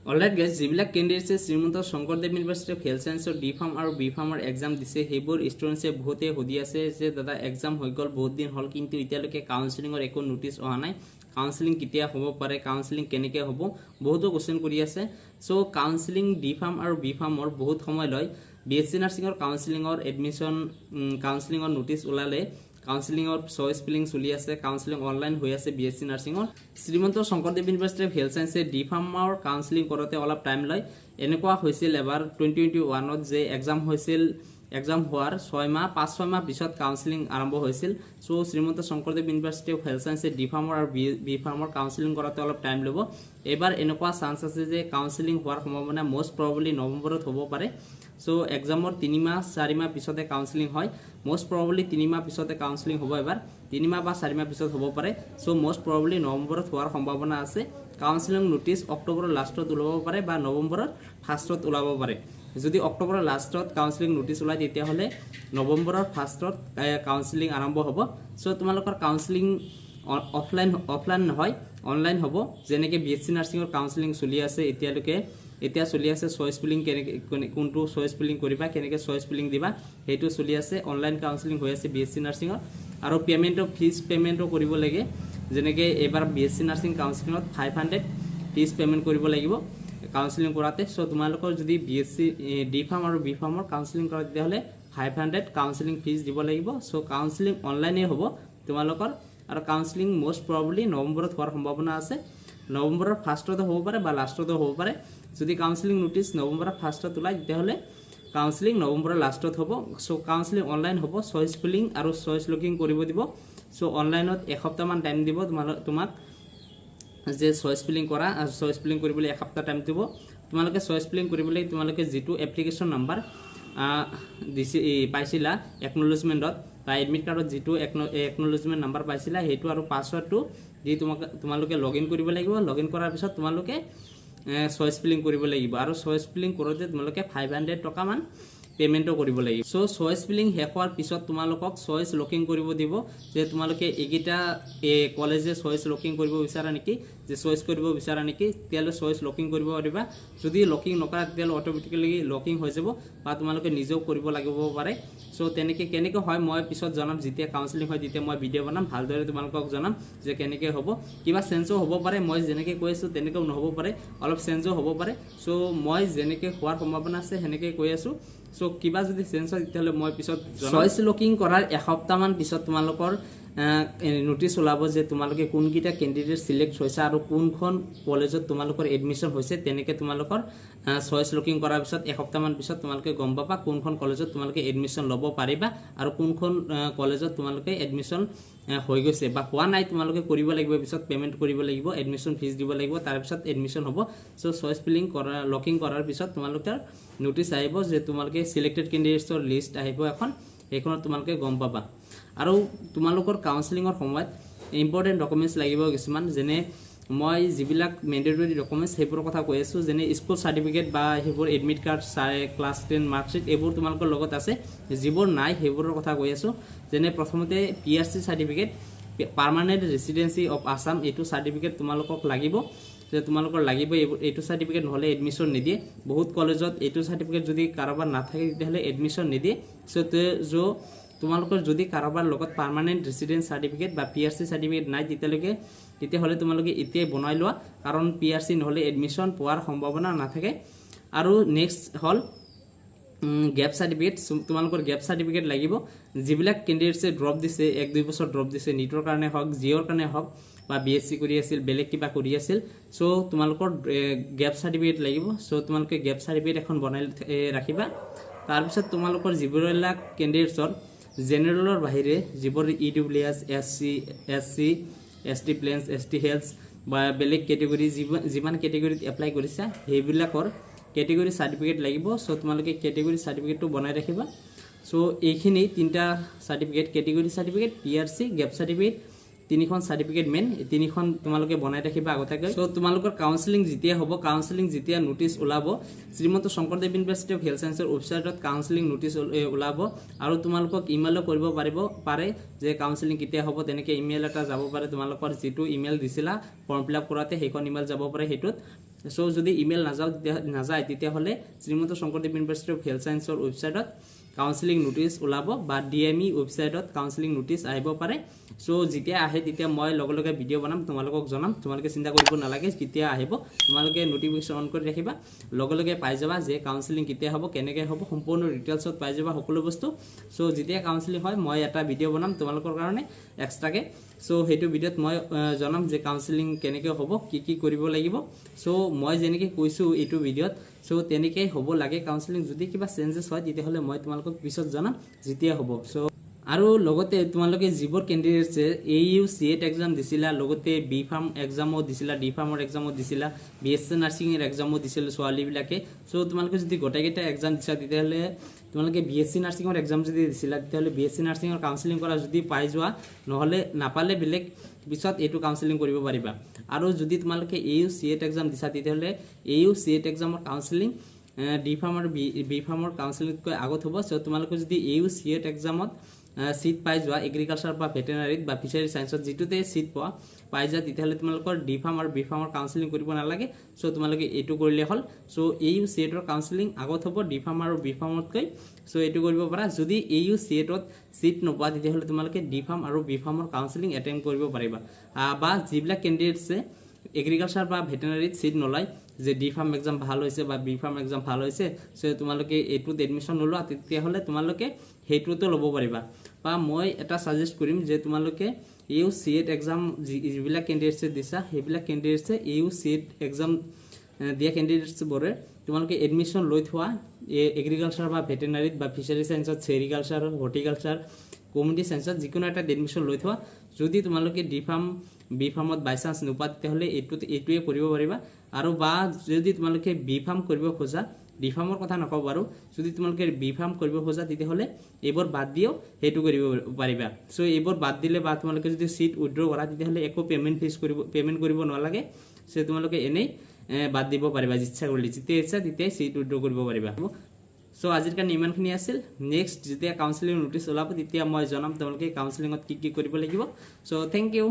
Alright guys, যিবিলাক কেণ্ডিডেটছে Srimanta Sankardev university of health ছায়েন্সৰ ডি ফাৰ্ম আৰু বি ফাৰ্মৰ এক্সাম দিছে, সেইবোৰ ষ্টুডেণ্টছে বহুতে সুধি আছে যে দাদা, এক্সাম হৈ গ'ল, বহুত দিন হ'ল, কিন্তু এতিয়ালৈকে কাউন্সিলিঙৰ একো নটিচ অহা নাই। কাউন্সিলিং কেতিয়া হ'ব পাৰে, কাউন্সিলিং কেনেকৈ হ'ব, বহুতো কুৱেশ্যন কৰি আছে। চ' কাউন্সিলিং ডি ফাৰ্ম আৰু বি ফাৰ্মৰ বহুত সময় লয়। বি এছ চি নাৰ্ছিঙৰ কাউন্সিলিঙৰ এডমিশ্যন কাউন্সিলিঙৰ নটিচ ওলালে, কাউন্সিলিঙৰ চইচ ফিলিং চলি আছে, কাউন্সিলিং অনলাইন হৈ আছে বি এছ চি নাৰ্ছিঙৰ। Srimanta Sankardev university of health ছায়েন্সে ডি ফাৰ্মৰ কাউন্সিলিং কৰোঁতে অলপ টাইম লয়। এনেকুৱা হৈছিল এবাৰ 2021ত যে এক্সাম হৈছিল, এক্সাম হোৱাৰ 6 মাহ, 5-6 মাহ পিছত কাউন্সিলিং আৰম্ভ হৈছিল। So' Srimanta Sankardev university of health ছায়েন্সে ডি ফাৰ্মৰ আৰু বি ফাৰ্মৰ কাউন্সিলিং কৰাতে অলপ টাইম ল'ব। এইবাৰ এনেকুৱা চান্স আছে যে কাউন্সিলিং হোৱাৰ সম্ভাৱনা মষ্ট প্ৰবেবলি নৱেম্বৰত হ'ব পাৰে। চ' এক্সামৰ 3 মাহ, 4 মাহ পিছতে কাউন্সিলিং হয়। মষ্ট প্ৰবেবলি 3 মাহ পিছতে কাউন্সিলিং হ'ব। এবাৰ 3 মাহ বা 4 মাহ পিছত হ'ব পাৰে। চ' মষ্ট প্ৰবেবলি নৱেম্বৰত হোৱাৰ সম্ভাৱনা আছে। কাউন্সিলিং নটিচ অক্টোবৰৰ লাষ্টত ওলাব পাৰে বা নৱেম্বৰৰ ফাৰ্ষ্টত ওলাব পাৰে। যদি অক্টোবৰৰ লাষ্টত কাউন্সিলিং নটিচ ওলায়, তেতিয়াহ'লে নৱেম্বৰৰ ফাৰ্ষ্টত কাউন্সিলিং আৰম্ভ হ'ব। চ' তোমালোকৰ কাউন্সিলিং অফলাইন নহয়, অনলাইন হ'ব। যেনেকৈ বি এছ চি নাৰ্ছিঙৰ কাউন্সিলিং চলি আছে এতিয়ালৈকে, এতিয়া চলি আছে। চইচ ফিলিং কেনেকৈ, কোনটো চইচ ফিলিং কৰিবা, কেনেকৈ চইচ ফিলিং দিবা, সেইটো চলি আছে। অনলাইন কাউন্সিলিং হৈ আছে বি এছ চি নাৰ্ছিঙৰ। আৰু পে'মেণ্টৰ ফিজ পে'মেণ্টো কৰিব লাগে। যেনেকৈ এইবাৰ বি এছ চি নাৰ্ছিং কাউন্সিলিঙত 500 ফিজ পে'মেণ্ট কৰিব লাগিব কাউন্সিলিং কৰাতে। চ' তোমালোকৰ যদি B S C D pharm আৰু বি ফাৰ্মৰ কাউন্সিলিং কৰা, তেতিয়াহ'লে 500 কাউন্সিলিং ফিজ দিব লাগিব। চ' কাউন্সিলিং অনলাইনেই হ'ব তোমালোকৰ আৰু কাউন্সিলিং মষ্ট প্ৰবেবলি নৱেম্বৰত হোৱাৰ সম্ভাৱনা আছে। নৱেম্বৰৰ ফাৰ্ষ্টতো হ'ব পাৰে বা লাষ্টতো হ'ব পাৰে। যদি কাউন্সিলিং নটিচ নৱেম্বৰৰ ফাৰ্ষ্টত ওলায়, তেতিয়াহ'লে কাউন্সিলিং নৱেম্বৰৰ লাষ্টত হ'ব। চ' কাউন্সিলিং অনলাইন হ'ব। চইচ ফিলিং আৰু চইচ লকিং কৰিব দিব। চ' অনলাইনত এসপ্তাহমান টাইম দিব তোমাক যে চইচ ফিলিং কৰা আৰু চইচ ফিলিং কৰিবলৈ এসপ্তাহ টাইম দিব। তোমালোকে চইচ ফিলিং কৰিবলৈ তোমালোকে যিটো এপ্লিকেশ্যন নাম্বাৰ দিছে, পাইছিলা একনলেজমেণ্টত বা এডমিট কাৰ্ডত যিটো একনলেজমেণ্ট নাম্বাৰ পাইছিলা, সেইটো আৰু পাছৱৰ্ডটো দি তোমালোকে লগ ইন কৰিব লাগিব। লগ ইন কৰাৰ পিছত তোমালোকে চইচ ফিলিং কৰিব লাগিব আৰু চইচ ফিলিং কৰোঁতে তোমালোকে 500 টকামান পে'মেণ্টো কৰিব লাগিব। চ' চইচ ফিলিং শেষ হোৱাৰ পিছত তোমালোকক চইচ লকিং কৰিব দিব যে তোমালোকে এইকেইটা এই কলেজে চইচ লকিং কৰিব বিচাৰা নেকি, যে চইচ কৰিব বিচাৰা নেকি, তেতিয়াহ'লে চইচ লকিং কৰিব পাৰিবা। যদি লকিং নকৰা, তেতিয়াহ'লে অট'মেটিকেলি লকিং হৈ যাব বা তোমালোকে নিজেও কৰিব লাগিব পাৰে। চ' তেনেকৈ কেনেকৈ হয় মই পিছত জনাম। যেতিয়া কাউন্সিলিং হয়, তেতিয়া মই ভিডিঅ' বনাম, ভালদৰে তোমালোকক জনাম যে কেনেকৈ হ'ব। কিবা চেঞ্জো হ'ব পাৰে, মই যেনেকৈ কৈ আছোঁ তেনেকৈও নহ'ব পাৰে, অলপ চেঞ্জো হ'ব পাৰে। চ' মই যেনেকৈ হোৱাৰ সম্ভাৱনা আছে, সেনেকৈ কৈ আছোঁ। চ' কিবা যদি চেঞ্জ হয়, তেতিয়াহ'লে মই পিছত। চইচ লকিং কৰাৰ এসপ্তাহমান পিছত তোমালোকৰ নটিচ ওলাব যে তোমালোকে কোনকেইটা কেণ্ডিডেট চিলেক্ট হৈছে আৰু কোনখন কলেজত তোমালোকৰ এডমিশ্যন হৈছে। তেনেকৈ তোমালোকৰ চইচ লকিং কৰাৰ পিছত এসপ্তাহমান পিছত তোমালোকে গম পাবা কোনখন কলেজত তোমালোকে এডমিশ্যন ল'ব পাৰিবা আৰু কোনখন কলেজত তোমালোকে এডমিশ্যন হৈ গৈছে বা হোৱা নাই। তোমালোকে কৰিব লাগিব, পিছত পে'মেণ্ট কৰিব লাগিব, এডমিশ্যন ফিজ দিব লাগিব, তাৰপিছত এডমিশ্যন হ'ব। চ' চইচ ফিলিং কৰা, লকিং কৰাৰ পিছত তোমালোকৰ নটিচ আহিব যে তোমালোকে চিলেক্টেড কেণ্ডিডেটছৰ লিষ্ট আহিব এখন, সেইখনত তোমালোকে গম পাবা। আৰু তোমালোকৰ কাউন্সিলিঙৰ সময়ত ইম্পৰ্টেণ্ট ডকুমেণ্টছ লাগিব কিছুমান, যেনে মই যিবিলাক মেণ্ডেটৰী ডকুমেণ্টছ সেইবোৰৰ কথা কৈ আছোঁ, যেনে স্কুল চাৰ্টিফিকেট বা সেইবোৰ এডমিট কাৰ্ড, চাই ক্লাছ 10 মাৰ্কশ্বিট, এইবোৰ তোমালোকৰ লগত আছে। যিবোৰ নাই, সেইবোৰৰ কথা কৈ আছোঁ। যেনে প্ৰথমতে PRC certificate, permanent residency of Assam, এইটো চাৰ্টিফিকেট তোমালোকক লাগিব, যে তোমালোকৰ লাগিব এইবোৰ। এইটো চাৰ্টিফিকেট নহ'লে এডমিশ্যন নিদিয়ে। বহুত কলেজত এইটো চাৰ্টিফিকেট যদি কাৰোবাৰ নাথাকে, তেতিয়াহ'লে এডমিশ্যন নিদিয়ে। চ' তোমালোকৰ যদি কাৰোবাৰ লগত পাৰ্মানেণ্ট ৰেচিডেঞ্চ চাৰ্টিফিকেট বা পিআৰচি চাৰ্টিফিকেট নাই, তেতিয়াহ'লে তোমালোকে এতিয়াই বনাই লোৱা, কাৰণ পিআৰচি নহ'লে এডমিশ্যন পোৱাৰ সম্ভাৱনা নাথাকে। আৰু নেক্সট হ'ল গেপ চাৰ্টিফিকেট। তোমালোকৰ গেপ চাৰ্টিফিকেট লাগিব। যিবিলাক কেণ্ডিডেটছে ড্ৰপ দিছে, 1-2 বছৰ ড্ৰপ দিছে, নিটৰ কাৰণে হওক, জিঅ'ৰ কাৰণে হওক বা বি এছ চি কৰি আছিল, বেলেগ কিবা কৰি আছিল, চ' তোমালোকৰ গেপ চাৰ্টিফিকেট লাগিব। চ' তোমালোকে গেপ চাৰ্টিফিকেট এখন বনাই ৰাখিবা। তাৰপিছত তোমালোকৰ যিবিলাক কেণ্ডিডেটছৰ জেনেৰেলৰ বাহিৰে যিবোৰ EWS, SC, ST plains, ST hills বা বেলেগ কেটেগৰী, যিমান কেটেগৰীত এপ্লাই কৰিছা, সেইবিলাকৰ কেটেগৰী চাৰ্টিফিকেট লাগিব। চ' তোমালোকে কেটেগৰী চাৰ্টিফিকেটটো বনাই ৰাখিবা। চ' এইখিনি তিনিটা certificate, category certificate, PRC, gap certificate, তিনিখন চাৰ্টিফিকেট মেইন। এই তিনিখন তোমালোকে বনাই ৰাখিবা আগতীয়াকৈ। চ' তোমালোকৰ কাউন্সিলিং যেতিয়া হ'ব, কাউন্সিলিং যেতিয়া নটিচ ওলাব, Srimanta Sankardev university of health ছায়েন্সৰ ৱেবছাইটত কাউন্সিলিং নটিচ ওলাব আৰু তোমালোকক ইমেইলো কৰিব পাৰে যে কাউন্সিলিং কেতিয়া হ'ব। তেনেকৈ ইমেইল এটা যাব পাৰে, তোমালোকৰ যিটো ইমেইল দিছিলা ফৰ্ম ফিল আপ কৰাতে, সেইখন ইমেইল যাব পাৰে সেইটোত। চ' যদি ইমেইল নাযাওঁ তেতিয়া নাযায়, তেতিয়াহ'লে Srimanta Sankardev university of health ছায়েন্সৰ ৱেবছাইটত কাউন্সিলিং নটিচ ওলাব বা ডিএমই ৱেবছাইটত কাউন্সিলিং নটিচ আহিব পাৰে। চ' যেতিয়া আহে, তেতিয়া মই লগে লগে ভিডিঅ' বনাম, তোমালোকক জনাম। তোমালোকে চিন্তা কৰিব নালাগে। কেতিয়া আহিব, তোমালোকে নটিফিকেশ্যন অন কৰি ৰাখিবা, লগে লগে পাই যাবা যে কাউন্সিলিং কেতিয়া হ'ব, কেনেকৈ হ'ব, সম্পূৰ্ণ ডিটেইলছত পাই যাবা সকলো বস্তু। চ' যেতিয়া কাউন্সিলিং হয়, মই এটা ভিডিঅ' বনাম তোমালোকৰ কাৰণে এক্সট্ৰাকৈ। চ' সেইটো ভিডিঅ'ত মই জনাম যে কাউন্সিলিং কেনেকৈ হ'ব, কি কি কৰিব লাগিব। চ' মই যেনেকৈ কৈছোঁ এইটো ভিডিঅ'ত, চ' তেনেকৈ হ'ব লাগে কাউন্সিলিং। যদি কিবা চেঞ্জেছ হয়, তেতিয়াহ'লে মই তোমালোকক পিছত জনাম যেতিয়া হ'ব। চ' আৰু লগতে তোমালোকে যিবোৰ কেণ্ডিডেটছে A U C E T exam দিছিলা, লগতে বি ফাৰ্ম এক্সামো দিছিলা, ডি ফাৰ্মৰ এক্সামো দিছিলা, বি এছ চি নাৰ্ছিঙৰ এক্সামো দিছিল ছোৱালীবিলাকে। চ' তোমালোকে যদি গোটেইকেইটা এক্সাম দিছা, তেতিয়াহ'লে তোমালোকে বি এছ চি নাৰ্ছিঙৰ এক্সাম যদি দিছিলা, তেতিয়াহ'লে বি এছ চি নাৰ্ছিঙৰ কাউন্সিলিং কৰা যদি পাই যোৱা, নহ'লে নাপালে বেলেগ, পিছত এইটো কাউন্সিলিং কৰিব পাৰিবা। আৰু যদি তোমালোকে A U C E T exam দিছা, তেতিয়াহ'লে এ ইউ চি এট এক্সামৰ কাউন্সিলিং ডি ফাৰ্ম আৰু বি ফাৰ্মৰ কাউন্সিলিংতকৈ আগত হ'ব। চ' তোমালোকে যদি এ ইউ চি এট এক্সামত ছিট পাই যোৱা, এগ্ৰিকালচাৰ বা ভেটেনাৰীত বা ফিচাৰী ছায়েন্সত যিটোতে ছিট পাই যোৱা, তেতিয়াহ'লে তোমালোকৰ ডি ফাৰ্ম আৰু বি ফাৰ্মৰ কাউন্সিলিং কৰিব নালাগে। চ' তোমালোকে এইটো কৰিলে হ'ল। চ' এ ইউ চি এটৰ কাউন্সিলিং আগত হ'ব ডি ফাৰ্ম আৰু বি ফাৰ্মতকৈ। চ' এইটো কৰিব পাৰা। যদি এ ইউ চি এটত ছিট নোপোৱা, তেতিয়াহ'লে তোমালোকে ডি ফাৰ্ম আৰু বি ফাৰ্মৰ কাউন্সিলিং এটেম্প কৰিব পাৰিবা। বা যিবিলাক কেণ্ডিডেটছে এগ্ৰিকালচাৰ বা ভেটেনাৰীত ছিট নলয়, যে ডি ফাৰ্ম এক্সাম ভাল হৈছে বা বি ফাৰ্ম এক্সাম ভাল হৈছে, চ' তোমালোকে এইটোত এডমিশ্যন নোলোৱা, তেতিয়াহ'লে তোমালোকে সেইটোতো ল'ব পাৰিবা। বা মই এটা ছাজেষ্ট কৰিম যে তোমালোকে A U C E T exam যিবিলাক কেণ্ডিডেটছে দিছা, সেইবিলাক কেণ্ডিডেটছে, A U C E T exam দিয়া কেণ্ডিডেটছবোৰে তোমালোকে এডমিশ্যন লৈ থোৱা এই এগ্ৰিকালচাৰ বা ভেটেনাৰীত বা ফিচাৰী ছায়েন্সত, চেৰিকালচাৰ, হৰ্টিকালচাৰ, কমিউনিটি ছায়েন্সত যিকোনো এটা এডমিশ্যন লৈ থোৱা। যদি তোমালোকে ডি ফাৰ্ম, বি ফাৰ্মত বাই চান্স নোপোৱা, তেতিয়াহ'লে এইটোৱে কৰিব পাৰিবা। আৰু বা যদি তোমালোকে বি ফাৰ্ম কৰিব খোজা, ডি ফাৰ্মৰ কথা নকওঁ বাৰু, যদি তোমালোকে বি ফাৰ্ম কৰিব খোজা, তেতিয়াহ'লে এইবোৰ বাদ দিও সেইটো কৰিব পাৰিবা। চ' এইবোৰ বাদ দিলে বা তোমালোকে যদি চিট উইড্ৰ কৰা, তেতিয়াহ'লে একো পে'মেণ্ট কৰিব নালাগে। চ' তোমালোকে এনেই বাদ দিব পাৰিবা ইচ্ছা কৰিলে, যেতিয়া ইচ্ছা তেতিয়াই চিট উইড্ৰ কৰিব পাৰিবা। চ' আজিৰ কাৰণে ইমানখিনি আছিল। নেক্সট যেতিয়া কাউন্সিলিং নটিচ ওলাব, তেতিয়া মই জনাম তোমালোকে কাউন্সিলিঙত কি কি কৰিব লাগিব। চ' thank U.